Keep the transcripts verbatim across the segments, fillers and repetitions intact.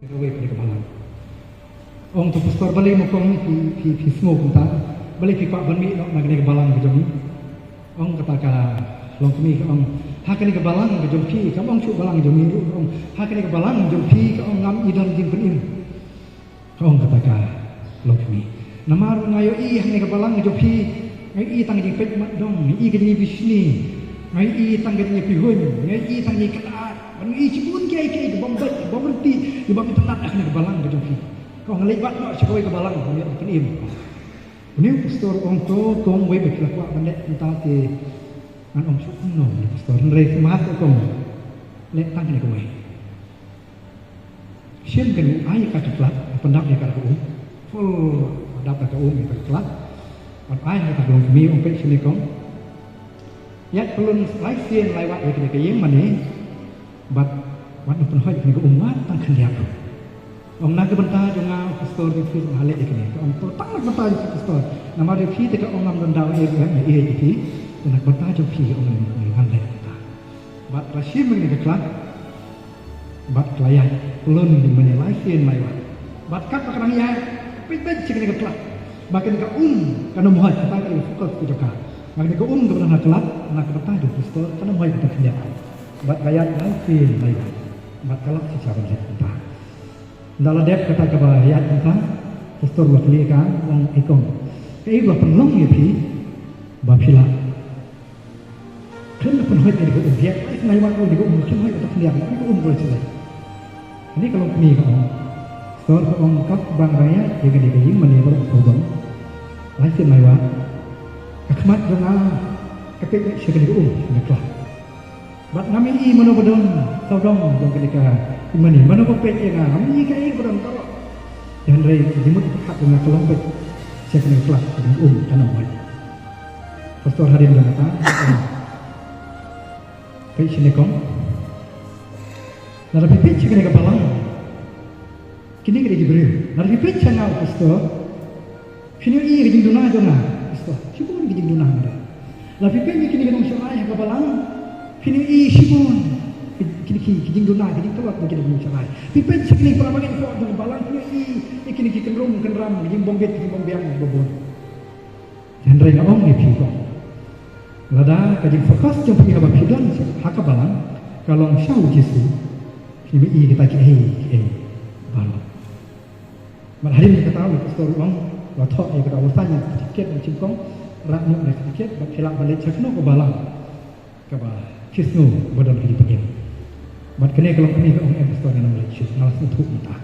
Kawei kane ka balang. Ong to pastor, balei mo kong phi, phi, phi sngew kumta? Balei phi kwah ban mih noh na kane ka balang ka jong ngi? Ong kata ka longkmie, ka ong, ha kane ka balang ka jong phi, kam ong shuh balang jong ngi ruh, ka ong, ha kane ka balang jong phi, ka ong, ngam i don jingpynim. Ka ong kata ka longkmie. Namar nga ïohi hangne ka balang ka jong phi, nga ïohi tang ka jingpeit mat dong, nga ïohi ka jingbishni, nga ïohi tang ka jingpyrhuh, nga ïohi tang ka jingkynad, nga ïohi shibun kiei kiei, ki bym beit, ki bym ryntih, ki bym itynnad hangne ka balang ka jong phi. Ka ong leit bad noh sha kawei ka balang, ka ong ïa u pynim. Une u pastor ong to, kong, wei ba phi la kwah ban leh kumta te ngan ym shu ong no, une u pastor, hynrei kumta te kong leh tang kane kawei. Shim kane u ai ïa ka ka klak, pyndap ïa ka da ka um. Full, pyndap da ka um ïa ka ka klak. Bad ai ha ka longkmie, ong peit shane kong. Ïaid pyllun lai sien lai wat ïa kane ka ïing mane. Bad wat nym pynhoit ïa kane ka um wat tang khyndiat ruh. Ong na ka bynta jong nga u pastor, ïa phi nga leh ïa kane. Ka ong to tang na ka bynta jong phi pastor. Namar ïa phi te ka ong ngam don daw ïa phi, ïa phi. Te na ka bynta jong phi ong ngan leh kumta. Bad la shim ïa kane ka klak. Bad ka la ïaid pyllun ïa mane lai sien lai wat. Bad katba ka dang ïaid, peit beit sha kane ka klak. Ba kane ka um kan ym hoid, kata ka dei ka focus ka jong ka. Ba kane ka um kaba don ha ka klak, na ka bynta jong u pastor, kan ym hoid kata khyndiat. Bad ka la ïaid lai sien lai wat. Bad ka la shisha ban leit kumta. Ynda la dep kata kaba ïaid kumta, pastor u la kylli ïa ka, u ong, ei kong, kaei ba la pynlong ïa phi ba phi la khlem da pynhoid ïa kane ka um, ïaid lai sien lai wat ruh ïa kane ka um, khlem hoid kata khyndiat, kane ka um ka la shu leit. Kane ka longkmie ka ong, pastor, ka ong, katba nga dang ïaid ïa kane ka ïing mane baroh sawdong lai sien lai wat, ka khmat jong nga ka peit sha kane ka um, kane ka klak. Bad ngam ïohi mano ba don sawdong jong kane ka ïing mane, mano ba peit ïa nga, ngam ïohi kaei ba don baroh. Te hynrei ka jingmut pyrkhat jong nga ka long peit sha kane ka klak, ka jingum kan ym hoid. Pastor, hadien jong kata, peit shane kong. Lada phi peit sha kane ka balang, kine ki dei ki briew. Lada phi peit sha nga u pastor, phin ïohi ka jingduna jong nga, pastor. Shibun ka jingduna nga. Lada phi peit ïa kine ki nongsharai ha ka balang, phin ïohi shibun ki, ki, ki, ki jingduna, ki jingtlot na kine ki nongsharai. Phi peit sha kine ki para bangeit hapoh jong ka balang, phin ïohi ïa kine ki kynrum kynram, ki jingbym bit, ki jingbym biang, ki babun. Hynrei nga ong ïa phi kong, lada ka jingfocus jong phi haba phi don ha ka balang ka long sha u Jisu, phin ïohi kita kiei kiei baroh. Bad hadien kata u pastor u ong, la thoh ïa kata, la sign ïa ka certificate, ong, shim kong, rah noh ïa ka certificate, bad phi lah ban leit sha kano ka balang kaba phi sngew ba don ka jingpynim. Bad kane ka longkmie ka ong, em pastor, ngan ym leit shuh, nga la sngewthuh mynta.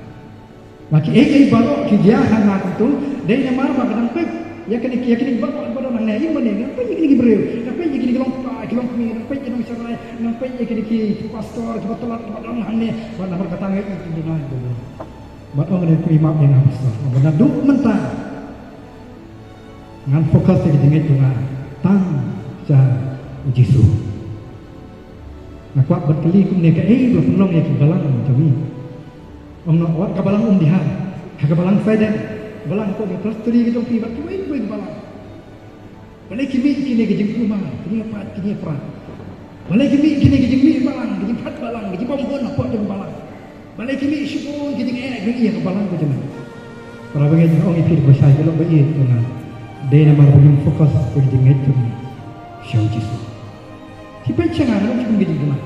Ba kiei kiei baroh ki jia ha nga kumto, dei namar ba nga dang peit ïa kine, ïa kine baroh ba don hangne, ïa mane, nga dang peit ïa kine ki briew, nga dang peit ïa kine ki longkpa, ki longkmie, nga dang peit ïa ki nongsharai, nga dang peit ïa kine ki pastor, kiba tlot, kiba don hangne, bad namar kata nga ïohi ki duna, ki duna. Bad ong kane u kmie, map ïa nga pastor, ong, naduh mynta ngan focus ïa ka jingngeit jong nga tang sha u Jisu. Nga kwah ban kylli kumne, kaei ba la pynlong ïa ki balang jong ngi? Ong noh, wat ka balang Umdihar, ha ka balang Saiden, balang hapoh ka trustry ka jong phi, bad kiwei kiwei ki balang. Balei ki mih kine ki jingkulmar, ki jingïapait, ki jingïapra? Balei ki mih kine ki jingmih balang, ki jingpait balang, ki jingbymhun hapoh jong balang? Balei ki mih shibun ki jingeh jong ngi ha ka balang ka jong ngi? Para bangeit, nga ong ïa phi da kaba shai, ki lok ba ïeit jong nga, dei namar ba ngim focus ïa ka jingngeit jong ngi sha u Jisu. Phi peit sha nga, nga don shibun ki jingduna.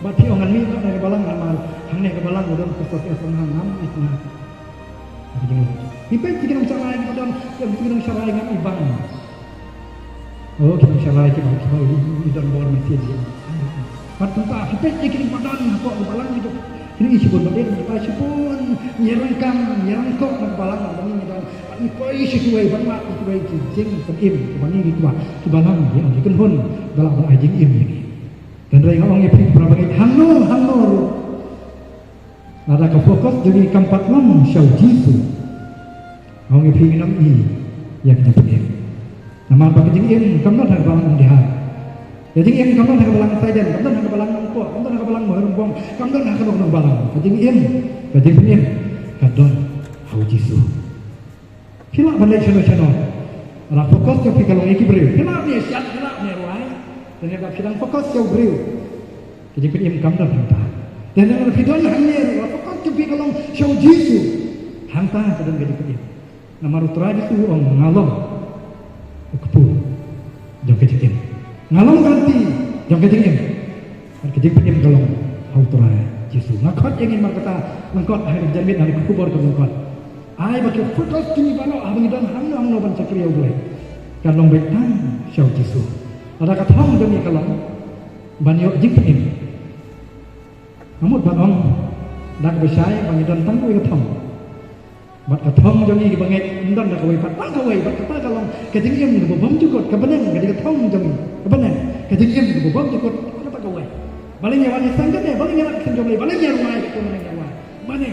Bad phi ong ngan mih noh na ka balang namar hangne ha ka balang u don pastor, ki ong ngam ïeit nga. Phi peit ki nongsharai kiba don, ki nongsharai ngam ibang. Oh, ki nongsharai kiba, kiba i, i don bor mynsiem. Bad kumta phi peit ïa kine kiba don hapoh ka balang, kine i shibun, bad ïa kata shibun ïa ryngkang, ïa ryngkang na ka balang, bad ngi don, bad ngi poi sha kiwei, bad ngi kiwei ki jingpynim, kiba ngi, kiba, ki balang, ïa ong ki kynhun ba lah ban ai jingim ïa ngi. Hynrei nga ong ïa phi para bangeit, hangno hangno ruh, lada ka focus jong ngi kam pat long sha u Jisu, nga ong ïa phi, ngin ym i ïa ka jingpynim. Namar ba ka jingim kam don ha ka balang Umdihar. Ka jingim kam don ha ka balang Saiden, kam don ha ka balang Nongpoh, kam don ha ka balang Mawrymbong, kam don ha kano kano ka balang. Ka jingim, ka jingpynim ka don ha u Jisu. Phi lah ban leit shano shano. Lada focus jong phi ka long ïa ki briew, phi lah ban ïashad, phi lah ban ïarwai. Te lada phi dang focus sha u briew, ka jingpynim kam don hangta. Te lada phi don hangne ruh, lada focus Jong phi ka long sha u Jisu. Hangta ka don ka jingpynim. Namar u Trai Jisu u ong nga long u kpu jong ka jingim. Nga long guarantee jong ka jingim. Bad ka jingpynim ka long ha u Trai Jisu. Nga khot ïa ngi markata lyngkot ha ka jingmut ha ka khubor ka lyngkot. Ai ba ki focus jong ngi baroh haba ngi don hangno hangno ban shakri ïa u Blei. Kan long beit tang sha u Jisu. Lada ka thong jong ngi ka long ban ïoh jingpynim. Nga mut ban ong da kaba shai ba ngi don tang kawei ka thong. Bad ka thong jong ngi kaba ngeit ym don da kawei pat tang kawei bad kata ka long ka jingim kaba bymjukut ka bneng ka dei ka thong jong ngi ka bneng ka jingim kaba bymjukut kata kawei. Balei ngi wan ïaseng kane, balei ngi wan ïaseng jong Blei, balei ngi rwai kata, balei ngi rwai. Mane,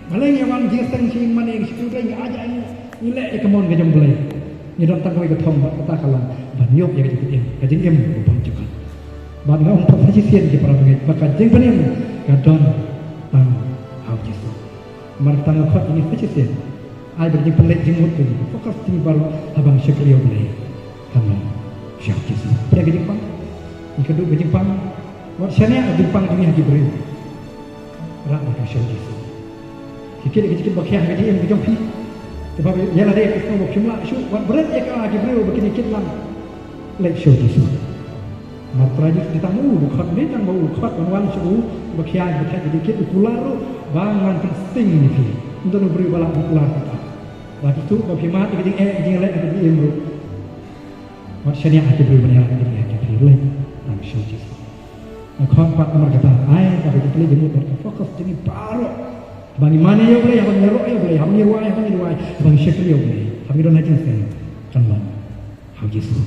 balei ngi wan ïaseng shi mane shi Blei ngi aja ngi leh ïa ka mon ka jong Blei. Ngi don tang kawei ka thong bad kata ka long ban ïoh ïa ka jingim, ka jingim kaba bymjukut. Bad nga ong pat ha shisien ki para bangeit ba ka jingpynim ka don tang ha u Jisu. Mar tang nga khot ïa ngi ha shisien. Ai ba ka jingpynleit jingmut ka jingfocus jong ngi baroh ha ban shakri ïa u Blei kan long sha u Jisu. Pdiang ka jingpang. Ngi kynduh ka jingpang. Wat shaniah ka jingpang jong ngi ha ki briew. Rah ba ka sha u Jisu. Ki kit ka jingkit ba khia ha ka jingim ka jong phi. Te ba ïa lade ka sngew ba phim lah shuh wat bret ïa ka ha ki briew ba kin ïa kit lang. Leit sha u Jisu. Mar Trai Jisu tang u ba khot, ne tang ba u khot ban wan sha u ba khia ba thait ka jingkit u kular ruh ba ngan pynsting ïa phi. Ym don u briew ba lah ban kular kata. Ba tu ba phi mad ïa ka jingeh ka jingleh ka jingim ruh. Wat shaniah ha ki briew ban ïa ka jingeh ka jingim leit tang sha u Jisu. Nga khot pat namar kata ai ba ka jingpynleit jingmut bad ka focus jong ngi baroh. Ba ngi mane ïa u Blei, haba ngi ïaroh ïa u Blei, haba ngi rwai, haba ngi duwai, haba ngi shakri ïa u Blei, haba ngi don ha jingseng kan long ha u Jisu.